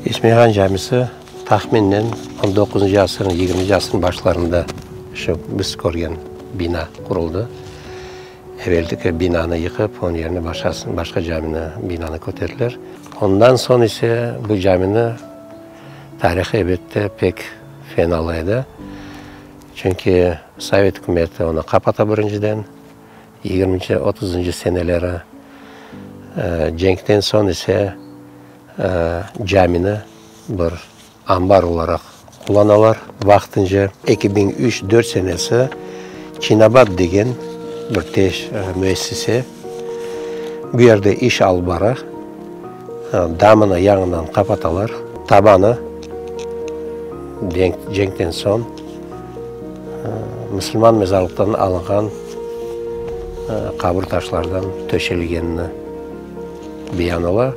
İsmihan camisi tahminen on doquzıncı asırnıñ, yigirminci asırnıñ başlarında şu biz körgen bina quruldı. Evelki binanı yıqıp, onıñ yerine başqasını, başqa camini, binanı köterdiler. Ondan soñ ise bu camini tarihı, elbette, pek fenalı edi. Çünki sovet ükümeti onı qapata birinciden, yigirminci, otuzıncı seneleri, cenkten soñ ise camini bir Ambar olaraq qullanalar vaqtınca. 2003, dört senesi Çinabad degen bir teş müessise bu yerde iş alıp bara. Damını yañıdan qapatalar. Tabanı cenkten soñ musulman mezarlıqtan alınğan qabir taşlardan töşelgenini beyan ola.